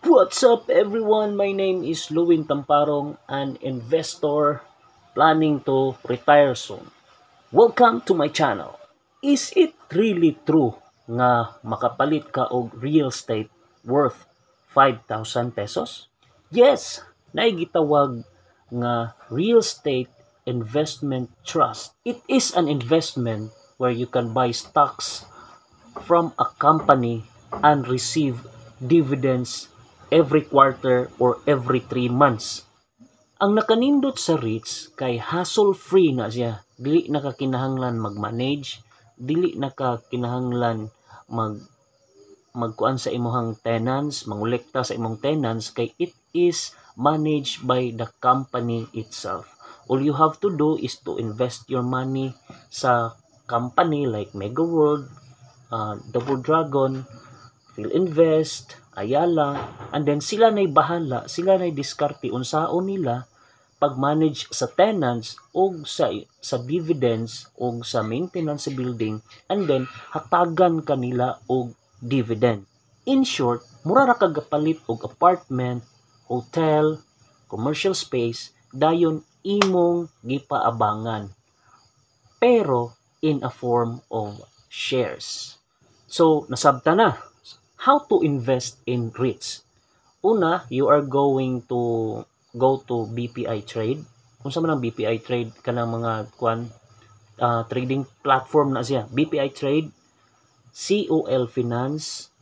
What's up, everyone? My name is Luwin Tamparong, an investor planning to retire soon. Welcome to my channel. Is it really true nga makapalit ka og real estate worth 5,000 pesos? Yes, naay gitawag nga real estate investment trust. It is an investment where you can buy stocks from a company and receive dividends every quarter or every 3 months. Ang nakanindot sa REITs kay hassle-free na siya. Dili na ka kinahanglan mag-manage, dili na ka kinahanglan magkuan sa imuhang tenants, mangolekta sa imong tenants kay it is managed by the company itself. All you have to do is to invest your money sa company like Megaworld, Double Dragon, Filinvest, Ayala, and then sila na'y bahala, sila na'y diskarte unsaon nila pag-manage sa tenants og sa dividends og sa maintenance sa building, and then hatagan kanila og dividend. In short, mura ra ka gapalit og apartment, hotel, commercial space, dayon imong gipaabangan. Pero in a form of shares. So, nasabta na. How to invest in REITs? Una, you are going to go to BPI Trade. Kung unsa man ang BPI Trade, kanang mga kuan trading platform na siya. BPI Trade, COL Finance,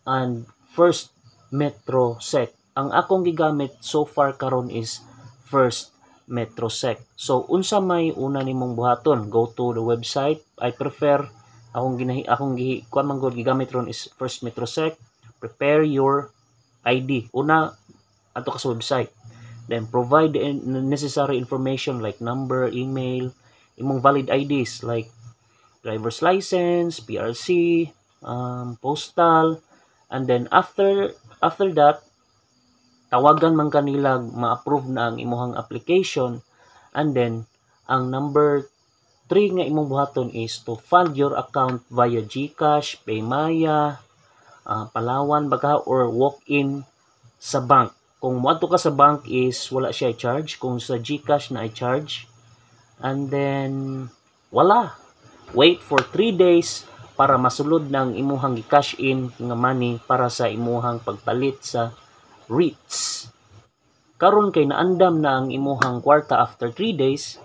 and First Metro Sec. Ang akong gigamit so far karon is First Metro Sec. So unsa may una nimong buhaton? Go to the website. I prefer akong ginahi akong gi kuan man gud gigamit ron is First Metro Sec. Prepare your ID. Una, adto ka sa website. Then provide the necessary information like number, email, imong valid IDs like driver's license, PRC, postal, and then after that, tawagan man kanila, ma-approve na ang imuhang application, and then ang number 3 nga imong buhaton is to fund your account via GCash, Paymaya, Palawan baga or walk-in sa bank. Kung moadto ka sa bank is wala siya charge, kung sa GCash na i-charge. And then wala. Wait for 3 days para masulod ng imuhang gi-cash in nga money para sa imuhang pagpalit sa REITs. Karon kay naandam na ang imuhang kwarta after 3 days,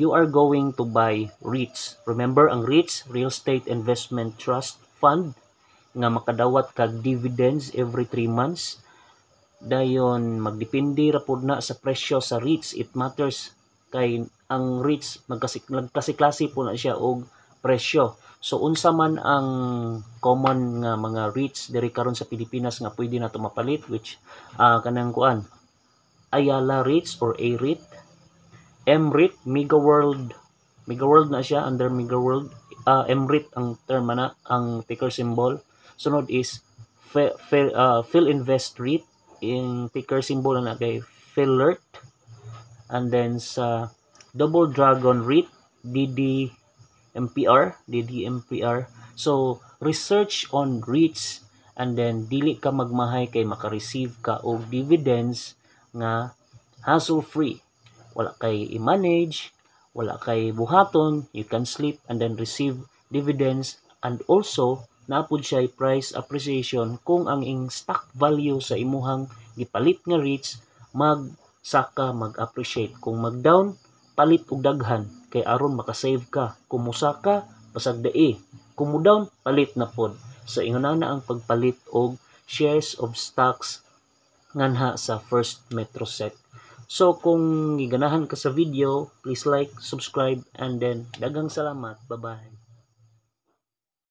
you are going to buy REITs. Remember ang REITs, Real Estate Investment Trust Fund, nga makadawat kag dividends every 3 months. Dayon magdepende ra pod na sa presyo sa REITs. It matters kay ang REITs magklase-klase po na siya og presyo. So unsa man ang common nga mga REITs diri karon sa Pilipinas nga pwede nato mapalit, which kanang kuan, Ayala REITs or A-REIT, MREIT, Megaworld, Megaworld na siya, under Megaworld, MREIT ang term na, ang ticker symbol. Sunod is Filinvest REIT, in ticker symbol na kay FILRT. And then sa Double Dragon REIT, DDMPR, DDMPR. So research on REITs and then dili ka magmahay kay maka-receive ka og dividends nga hassle free. Wala kay i-manage, wala kay buhaton, you can sleep and then receive dividends, and also naa pod siya price appreciation kung ang ing stock value sa imuhang gipalit nga REITs magsaka, mag-appreciate. Kung mag-down, palit og daghan kay aron makasave ka. Kung musaka, basag dai. Kung mo down, palit na pod. So ingon na ang pagpalit og shares of stocks nganha sa First Metrosec. So kung giganahan ka sa video, please like, subscribe, and then daghang salamat. Bye-bye.